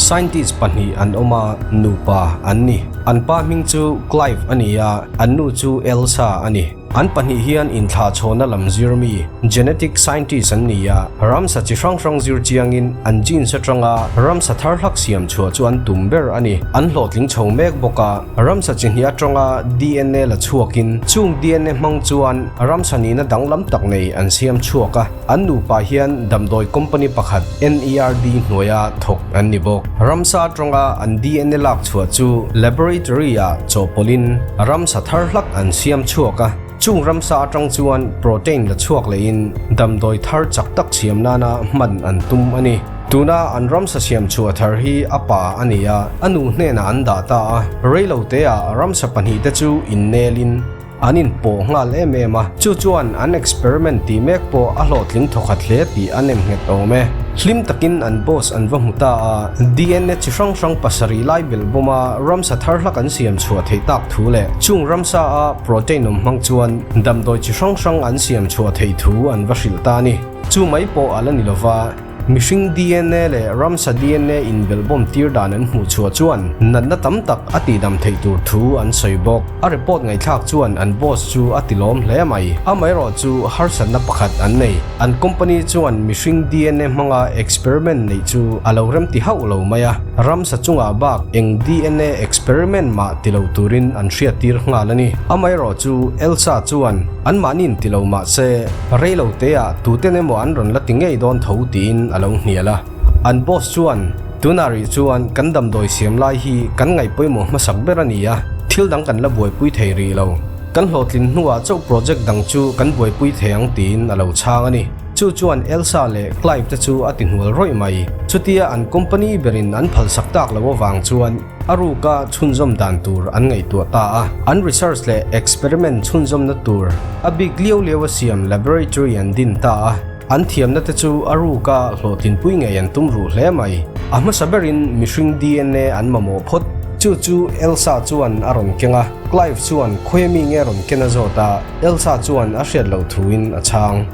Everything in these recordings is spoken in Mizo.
Scientist pahnih an awm a, nupa an ni. An pa hming chu Clive a ni a, an nu chu Elsa a ni. An pahnih hian inthlahchhawna lam zir mi, genetic scientist an ni a, ramsa chi hrang hrang zir chiangin an genes atanga ramsa thar hlak siam chhuah chu an tum ber a ni. An hlawhtling chho mek bawk a, ramsa chi hnih atanga DNA la chhuakin chung DNA hmang chuan ramsa nihna danglam tak nei an siam chhuak a. An nupa hian damdawi company pakhat NERD hnuaia thawk an ni bawk. Ramsa atanga an DNA lak chhuah chu laboratory-ah chawhpawlhin ramsa thar hlak an siam chhuak a, chung ramsa atang chuan protein la chhuak lehin damdawi thar chak tak siam nana hman an tum a ni. Tuna an ramsa siam chhuah thar hi a pa a ni a, a nu hnenah an dah ta a, reiloteah ramsa pahnihte chu innelin, An inpawh nghal em em a, chu chuan an experiment tih mek pawh a hlawhtling thawkhat hle tih a nem nghet awm e. Hlim takin an boss an va hmu ta a, DNA chi hrang hrang pasarih lai belh bawma ramsa thar hlak an siam chhuah theih tak thu leh chung ramsa a protein awm hmang chuan damdawi chi hrang hrang an siam chhuah theih thu an va hrilh ta a ni. Chu mai pawh a la ni lova. Mihring DNA leh ramsa DNA inbelhbawm tir dan an hmuh chhuah chuan natna tam tak a tihdam theih tur thu an sawi bawk. A report ngaihthlak chuan an boss chu a tilawm hle mai. Amaherawh chu harsatna pakhat an nei. An company chuan mihring DNA hmanga experiment neih chu a lo remti hauh lo mai a, ramsa chungah bak eng DNA experiment mah ti lo turin an hriattir nghal a ni. Amaherawh chu Elsa chuan anmahni'n ti lo mah se, Rei lo teah tuten emaw an rawn la ti ngei dawn tho tiin a lo hnial a. An boss chuan, Tunah rih chuan kan damdawi siam lai hi kan ngaih pawimawh hmasak ber a ni a, thil dang kan la buaipui thei rih lo. Kan hlawhtlin hnuah chauh project dang chu kan buaipui thei ang tiin a lo chhang a ni. Chu chuan Elsa leh Clive te chu a ti hnual rawih mai. Chutia an company berin an phalsak tak loh avang chuan, A ruka chhunzawm dan tur an ngaihtuah ta a, an research leh experiment chhunzawmna tur a bik liau liau a siam laboratory an din ta a, an thiamna te chu a ruka hlawhtlinpui ngei an tum ruh hle mai. A hmasa berin mihring DNA an mamawh phawt. Chu chu Elsa chuan a rawn keng a, Clive chuan khawi mi nge rawn ken a zawt a, Elsa chuan a hriat loh thuin a chhang.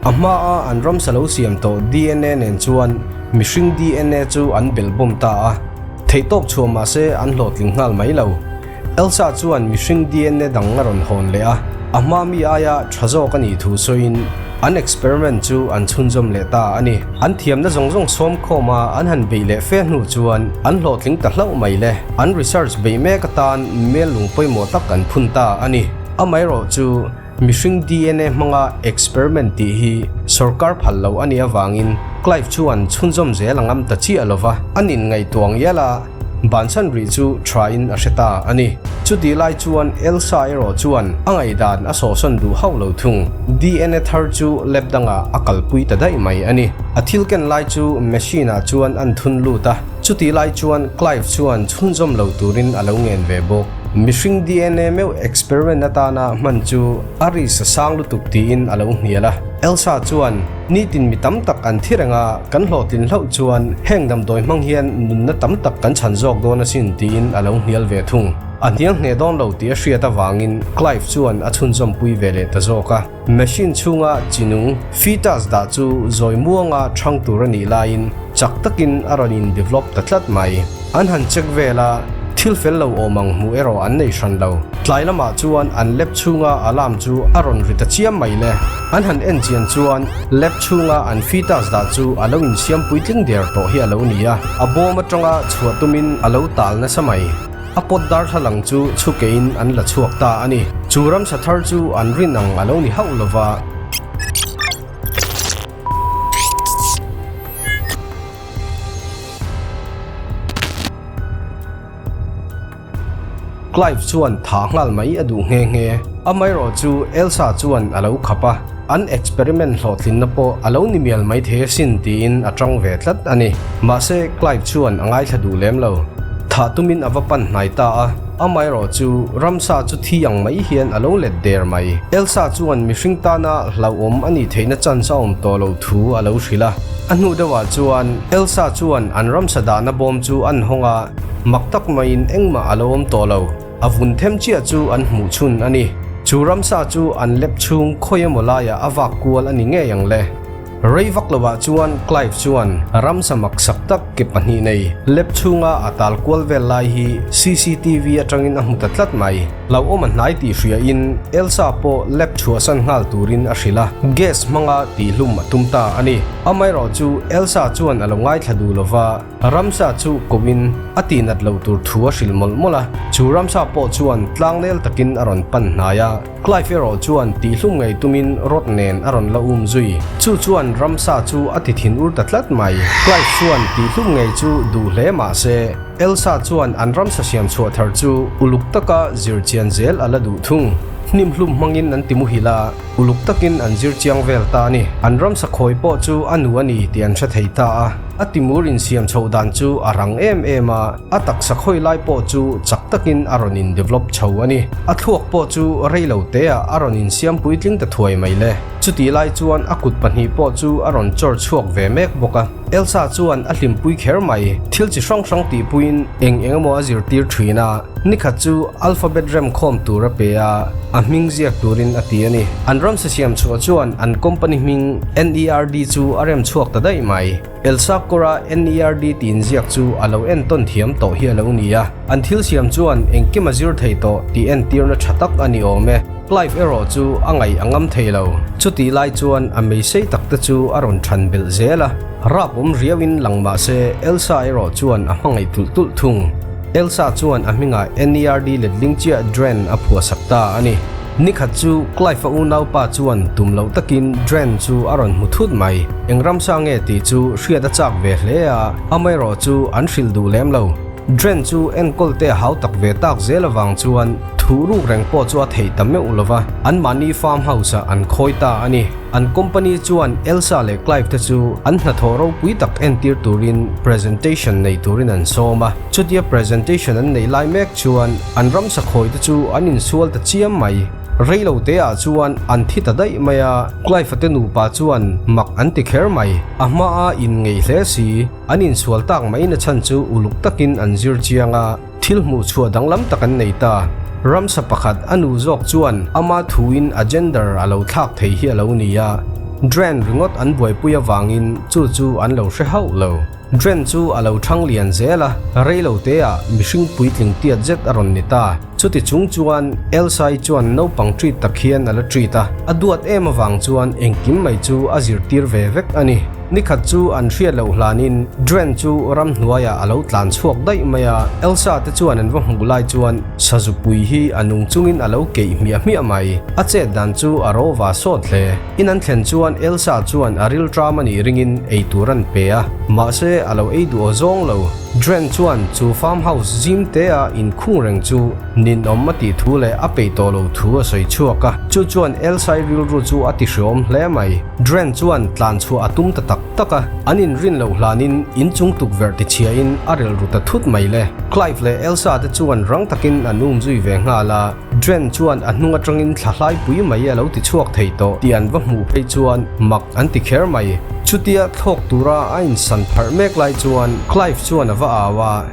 A hmaa an ramsa lo siam tawh DNA nen chuan mihring DNA chu an belhbawm ta a, theihtawp chhuah mah se an hlawhtling nghal mai lo. Elsa chuan mihring DNA dang a rawn hawn leh a, a hma mi aia tha zawk a nih thu sawiin an experiment chu an chhunzawm leh ta a ni. An thiamna zawng zawng sawm khawm a an han beih leh fe hnu chuan an hlawhtling ta hlauh mai le. An research beih mek atan mel lung pawimawh tak an phun ta a ni. Amaherawh chu Mihring DNA hmanga experiment tih hi sorkar phal lo a nih avangin Clive chuan chhunzawm zel a ngam ta chiah lo va, a nin ngaihtuah ngial a, bansan rih chu thain a hre ta a ni. Chutih lai chuan Elsa erawh chuan a ngaihdan a sawhsawn duh hauh lo thung. DNA thar chu lab dangah a kalpui ta daih mai a ni. A thil ken lai chu machine ah chuan an thun lut a, chutih lai chuan Clive chuan chhunzawm lo turin a lo ngen ve bawk. Mihring DNA meuh experiment atana hman chu a risk a sang lutuk tiin a lo hnial a. Elsa chuan, Nitin mi tam tak an thi reng a, kan hlawhtlin hlauh chuan heng damdawi hmang hian nunna tam tak kan chhan zawk dawn asin tiin a lo hnial ve thung. A hnial hneh dawn lo tih a hriat avangin Clive chuan a chhunzawmpui ve leh ta zawk a. Machine chhunga chinung, fetus, dah chu zawi muanga thang tur a nih laiin chak takin a rawn in develop ta tlat mai. An han check vel a, thil fel lo awm ang hmuh erawh an nei hran lo. Tlai lamah chuan an lab chhunga alarm chu a rawn ri ta chiam mai le. An han en chian chuan lab chhunga an fetus dah chu a lo insiam puitling der tawh hi a lo ni a, a bawm atanga chhuah tumin a lo tal nasa mai. A pawt darthlalang chu chhukeiin an la chhuak ta a ni. Chu ramsa thar chu an rin ang a lo ni hauh lova. Clive chuan tha nghal mai a duh nghe nghe. Amaherawh chu Elsa chuan a lo khap a, an experiment hlawhtlinna pawh a lo ni mial mai thei asin tiin a tang ve tlat a ni. Mahse Clive chuan a ngaithla duh lem lo. Thah tumin a va pan hnai ta a, amaherawh chu ramsa chu thi ang mai hian a lo let der mai. Elsa chuan mihring tana hlauhawm a nih theihna chance a awm tawh loh thu a lo hrilh a. A hnu deuhah chuan Elsa chuan an ramsa dahna bawm chu an hawng a, mak tak maiin engmah a lo awm tawh lo. A vun them chiah chu an hmuh chhun a ni. Chu ramsa chu an lep chhung khawi emaw laiah a vak kual a ni ngei ang le. Rei vak lovah chuan Clive chuan ramsa maksak tak ke pahnih nei lab chhunga a tal kual vel lai hi cctv atangin a hmu ta tlat mai. Hlauhawm a hnai tih hriain Elsa pawh lab chhuahsan nghal turin a hrilh a, gas hmanga tihhlum a tum ta a ni. Amaherawhchu Elsa chuan a lo ngaithla duh lova, Ramsa chu koin a tihnat loh tur thu a hrilh mawlh mawlh a, chu ramsa pawh chuan tlangnel takin a rawn pan hnai a, Clive erawh chuan tihhlum ngei tumin rod nen a rawn la um zui. Chu chuan ramsa chu a ti thin ur ta tlat mai. Clive chuan tihhlum ngei chu duh hle mah se, Elsa chuan an ramsa siam chhuah thar chu uluk taka zir chian zel a la duh thung. Hnim hlum hmangin an ti muhil a, uluk takin an zir chiang vel ta a ni. An ramsa khawi pawh chu a nu a ni tih an hre thei ta a. A timur insiam chhoh dan chu a rang em em a, a taksa khawi lai pawh chu chak takin a rawn in develop chho a ni. A thluak pawh chu rei lo te ah a rawn insiam puitling ta thuai mai le. Chutih lai chuan a kut pahnih pawh chu a rawn chawr chhuak ve mek bawk a. Elsa chuan a hlimpui kher mai, thil chi hrang hrang tihpuiin eng eng emaw a zirtir thin a, nikhat chu alphabet rem khawm tur a pe a, a hming ziak turin a ti a ni. An ramsa siam chhuah chuan an company hming NERD chu a rem chhuak ta daih mai. Elsa kawra NERD tih inziak chu a lo entawn thiam tawh hi a lo ni a, an thil siam chuan engkim a zir thei tawh tih entirna tha tak a ni awm e. Clive erawh chu a ngaih a ngam thei lo. Chutih lai chuan a meisei tak te chu a rawn than belh zel a, rap awm riauin lang mah se Elsa erawh chuan a hmangaih tulh tulh thung. Elsa chuan a hmingah NERD letling chiah Dren a phuahsak ta a ni. Nikhat chu Clive-a unaupa chuan tum loh takin Dren chu a rawn hmu thut mai. Eng ramsa nge tih chu hriat a chak ve hle a, amaherawh chu an hrilh duh lem lo. Dren chu enkawl te a hau tak ve tak zel avang chuan thuh ruk reng pawh chu a theih ta meuh lo va, anmahni farm house ah an khawi ta a ni. An company chuan Elsa leh Clive te chu an hnathawh ropui tak entir turin presentation nei turin an sawm a. Chutia presentation an neih lai mek chuan an ramsa khawi te chu an insual ta chiam mai. Rei lo te ah chuan an thi ta daih mai a, Clive-a te nupa chuan mak an ti kher mai. A hmaa inngeih hle si. An insual tak mai na chhan chu uluk takin an zir chiang a, thil hmuh chhuah danglam tak an nei ta. Ramsa pakhat a nu zawk chuan ama thuin a gender a lo thlak thei hi a lo ni a, Dren ringawt an buaipui avangin chu chu an lo hre hauh lo. Dren chu a lo thang lian zel a, rei lo teah mihring puitling tiat zet a rawn ni ta. Chuti chung chuan Elsai chuan naupang treat tak hian a la treat a, a duat em avang chuan engkim mai chu a zirtir ve vek a ni. Nikhat chu an hriat loh hlanin Dren chu ramhnuaiah a lo tlan chhuak daih mai a, Elsa te chuan an va hmuh lai chuan sazupui hi a nung chungin a lo keih hmiah hmiah mai. A chet dan chu a ro va sawt hle. In an thlen chuan Elsa chuan a rilṭam a nih ringin ei tur an pe a, mahse a lo ei duh aw zawng lo. Dren chuan chu farm house zim tea inkhung reng chu Ninawm a tih thu leh a peih tawh lo thu a sawi chhuak a, chu chuan Elsai rilru chu a ti hreawm hle mai. Dren chuan tlan chhuah a tum ta tak tak a, an inrin loh hlanin inchung tukverh ti chhiahin a rilru ta thut mai le. Clive leh Elsa te chuan rang takin an um zui ve nghal a, Dren chuan a hnung atangin thla hlaipui mai a lo ti chhuak thei tawh tih an va hmuh phei chuan mak an ti kher mai. Chutia thlawk tura a insan pharh mek lai chuan Clive chuan a va au a.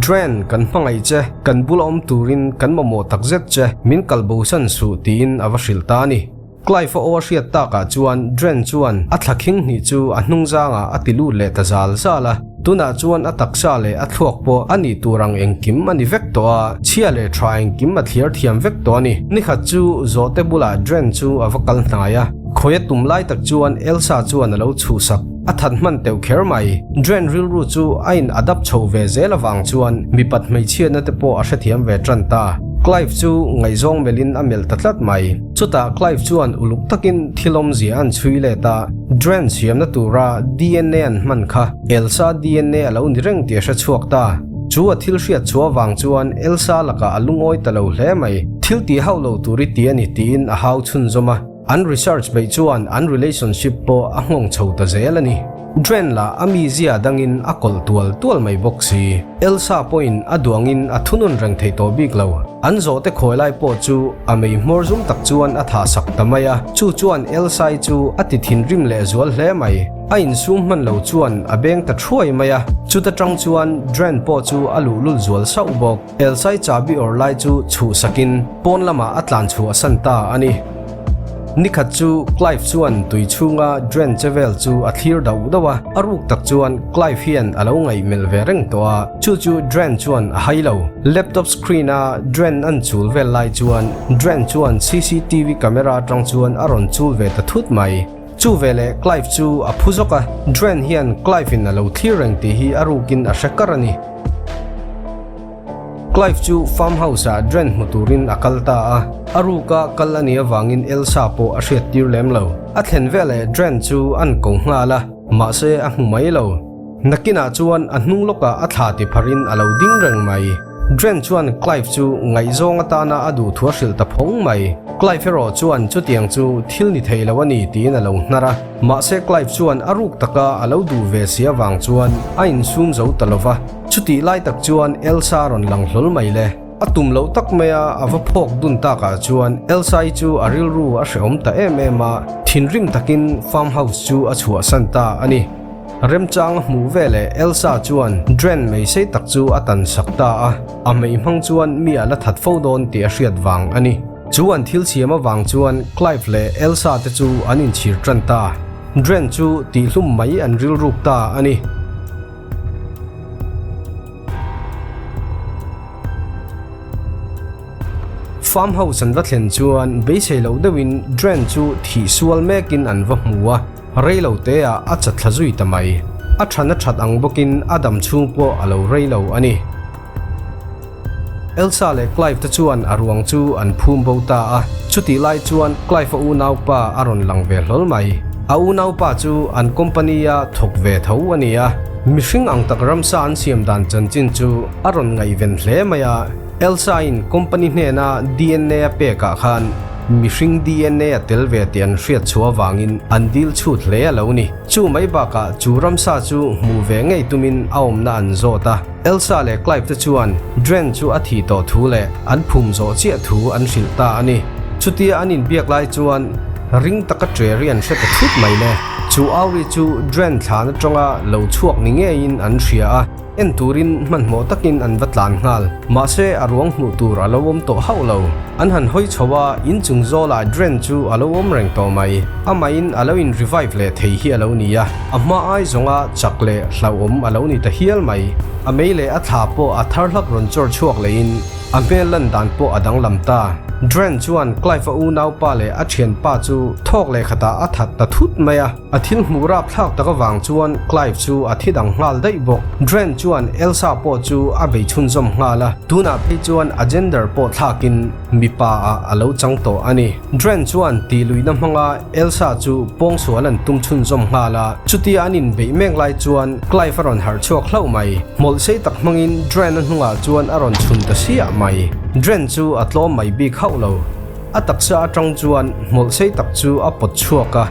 Dren, kan hmangaih che, kan bula awm turin kan mamawh tak zet che, min kal bosan suh tiin a va hrilh ta a ni. Clive-a aw a hriat takah chuan Dren chuan a thla khing hnih chu a hnung zangah a ti lut leh ta zal zal a. Tunah chuan a taksa leh a thluak pawh a nih tur ang engkim a ni vek tawh a, chhia leh tha engkim a thliar thiam vek tawh a ni. Nikhat chu zawhte bulah Dren chu a va kal hnai a, khawi a tum lai tak chuan Elsa chuan a lo chhuhsak. A that hman teuh kher mai. Dren rilru chu a in adapt chho ve zel avang chuan mipat hmeichhiatna te pawh a hrethiam ve tan ta. Clive chu ngaihzawng melhin a melh ta tlat mai. Chutah Clive chuan uluk takin thil awmzia an chhui let a, Dren siamna tura dna an hman kha Elsa dna a lo ni reng tih a hre chhuak ta. Chu a thil hriat chhuah avang chuan Elsa lakah a lungawi ta lo hle mai. Thil tih hauh lo tur i ti a ni tiin a hau chhunzawm a. An research beih chuan an relationship pawh a nghawng chho ta zel a ni. Dren lah a mizia dangin a kawlh tual tual mai bawk si. Elsa pawhin a duangin a thunun reng thei tawh bik lo. An zawhte khawi lai pawh chu a mei hmawr zum tak chuan a thah sak ta mai a, chu chuan Elsai chu a ti thinrim leh zual hle mai. A insum hman lo chuan a beng ta thuai mai a, chuta tang chuan Dren pawh chu a luhlul zual sauh bawk. Elsai chahbi awrh lai chu chhuhsakin pawn lamah a tlan chhuah san ta a ni. Nikhat chu Clive chuan tui chhunga Dren che vel chu a thlir dauh dauh a, a ruk tak chuan Clive hian a lo ngaihmelh ve reng tawh a, chu chu Dren chuan a hai lo. Laptop screen a Dren an chul vel lai chuan Dren chuan cctv camera atang chuan a rawn chul ve ta thut mai. Chu veleh Clive chu a phu zawk a, Dren hian Clive in a lo thlir reng tih hi a rukin a hre kar a ni. Clive chu farm house ah Dren hmu turin a kal ta a, a ruka kal a nih avangin Elsa pawh a hriat tir lem lo. A thlen veleh Dren chu an ko nghal a, mahse a hmu mai lo. Nakinah chuan a hnung lawkah a thla ti pharin a lo ding reng mai. Dren chuan Clive chu ngaihzawng atana a duh thu a hrilh ta phawng mai. Clive erawh chuan chutiang chu thil ni thei lo a ni tiin a lo hnar a. Mahse Clive chuan a ruk taka a lo duh ve si avang chuan a insum zo ta lo va. Chutih lai tak chuan Elsa rawn lang hlawl mai le. A tum loh tak maia a va phawk dun takah chuan Elsa-i chu a rilru a hrehawm ta em em a, thinrim takin farm house chu a chhuahsan ta a ni. Remchang a hmuh veleh Elsa chuan Dren mei sei tak chu a tan sak ta a, a mei hmang chuan mi a la that fo dawn tih a hriat vang a ni. Chu an thil siam avang chuan Clive leh Elsa te chu an inchhir tan ta. Dren chu tihhlum mai an rilruk ta a ni. Farm house an va thlen chuan beisei loh deuhin Dren chu thih sual mekin an va hmu a. Rei lo te ah a chat thla zui ta mai. A than a that ang bawkin a dam chhung pawh a lo rei lo a ni. Elsa leh Clive te chuan a ruang chu an phum bo ta a, chutih lai chuan Clive a unaupa a rawn lang ve hlawl mai. A unaupa chu an company a thawk ve tho a ni a, mihring ang tak ramsa an siam dan chanchin chu a rawn ngaihven hle mai a. Elsa in company hnena DNA a pek ah khan mihring DNA a tel ve tih an hriat chhuah avangin an dil chhut hle a lo ni. Chu mai bakah chu ramsa chu hmuh ve ngei tumin a awmna an zawt a. Elsa leh Clive te chuan Dren chu a thih tawh thu leh an phum zawh chiah thu an hrilh ta a ni. Chutia an inbiak lai chuan ring taka ṭeri an hre ta thut mai le. Chu auri chu Dren thlan atanga lo chhuak ni ngeiin an hria a. En turin hmanhmawh takin an va tlan nghal. Mahse, a ruang hmuh tur a lo awm tawh hauh lo. An han hawi chho a, inchung zawlah Dren chu a lo awm reng tawh mai. Amahin a lo in revive leh thei hi a lo ni a, a hma ai zawnga chak leh hlauhawm a lo ni ta hial mai. A mei leh a thla pawh a thar hlak rawn chawr chhuak lehin a hmel lan dan pawh a danglam ta. Dren chuan Clive-a unaupa leh a thianpa chu thawk leh khatah a that ta thut mai a. A thil hmuh rapthlak tak avang chuan Clive chu a thi dang nghal daih bawk. Dren chuan Elsa pawh chu a bei chhunzawm nghal a, tunah phei chuan a gender pawh thlakin mipa ah a lo chang tawh a ni. Dren chuan tih luihna hmanga Elsa chu pawngsual an tum chhunzawm nghal a, chutia an inbeih mek lai chuan Clive a rawn harh chhuak hlauh mai. Hmawlh sei tak hmangin Dren a hnungah chuan a rawn chhun ta siah mai. Dren chu a tlawm mai bik hauh lo. A taksa atang chuan hmawlh sei tak chu a pawt chhuak a,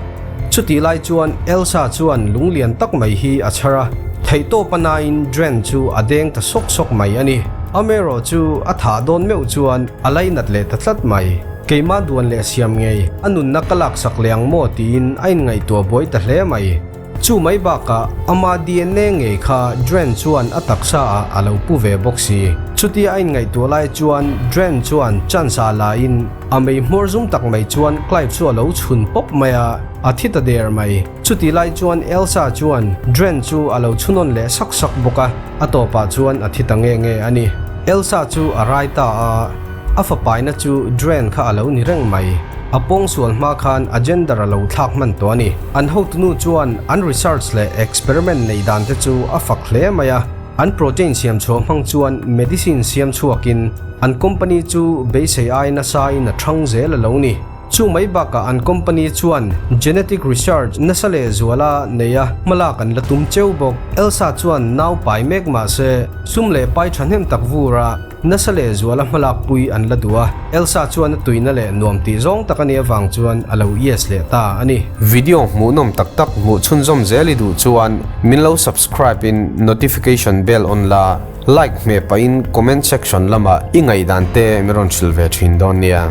chutih lai chuan Elsa chuan lung lian tak mai hi a chhar a, theihtawp a nain Dren chu a deng ta sawk sawk mai a ni. Amaherawh chu a thah dawn meuh chuan a lainat leh ta tlat mai. Keimah duan leh siam ngei, a nunna ka laksak leh ang maw tiin a inngaihtuah buai ta hle mai. Chu mai bakah ama DNA ngei kha Dren chuan a taksa ah a lo pu ve bawk si. Chutia a inngaihtuah lai chuan Dren chuan chance ah la in a mei hmawr zum tak mai chuan Clive chu a lo chhun pawp mai a, a thi ta der mai. Chuti lai chuan Elsa chuan Dren chu a lo chhunawn leh sak sak bawk a, a tawpah chuan a thi ta nge nge a ni. Elsa chu a rai ta a. A fapaina chu Dren kha a lo ni reng mai. A pawngsual hma khan a gender a lo thlak hman tawh a ni. An hotunu chuan an research leh experiment neih dan te chu a fak hle mai a. An protein siam chhuah hmang chuan medicine siam chhuakin an company chu beisei ai nasa in a thang zel a lo ni. Chu mai bakah an company chuan genetic research nasa leh zuala nei a hmalak an la tum cheu bawk. Elsa chuan nau pai mek mahse sum leh pai thahnem tak vur a. Nasa leh zuala hmalak pui an la duh a, Elsa chuan a tuina leh nuam tih zawng tak a nih avang chuan a lo yes leh ta a ni. Video hmuhnawm tak tak hmuh chhunzawm zel i duh chuan min lo subscribe in notification bell on la, like hmeh pahin comment section lamah i ngaihdan te min rawn hrilh ve thin dawn nia.